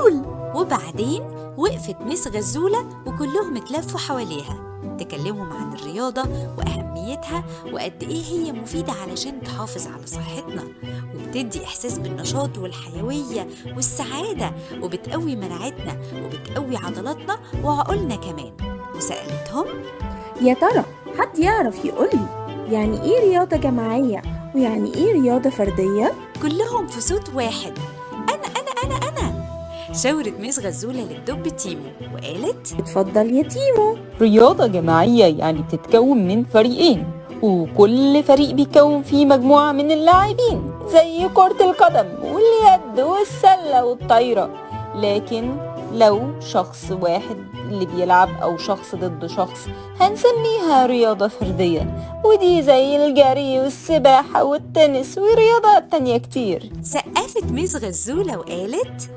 قول. وبعدين وقفت مس غزولة وكلهم اتلفوا حواليها تكلمهم عن الرياضة وأهميتها وقد إيه هي مفيدة علشان تحافظ على صحتنا، وبتدي إحساس بالنشاط والحيوية والسعادة، وبتقوي مناعتنا وبتقوي عضلاتنا وعقولنا كمان. وسألتهم يا ترى حد يعرف يقولي يعني إيه رياضة جماعية ويعني إيه رياضة فردية؟ كلهم في صوت واحد: أنا أنا أنا أنا. شاورت ميس غزولة للدب تيمو وقالت اتفضل يا تيمو. رياضة جماعية يعني بتتكون من فريقين، وكل فريق بيكون فيه مجموعة من اللاعبين زي كرة القدم واليد والسلة والطايرة. لكن لو شخص واحد اللي بيلعب أو شخص ضد شخص هنسميها رياضة فردية، ودي زي الجري والسباحة والتنس ورياضات تانية كتير. سقفت ميس غزولة وقالت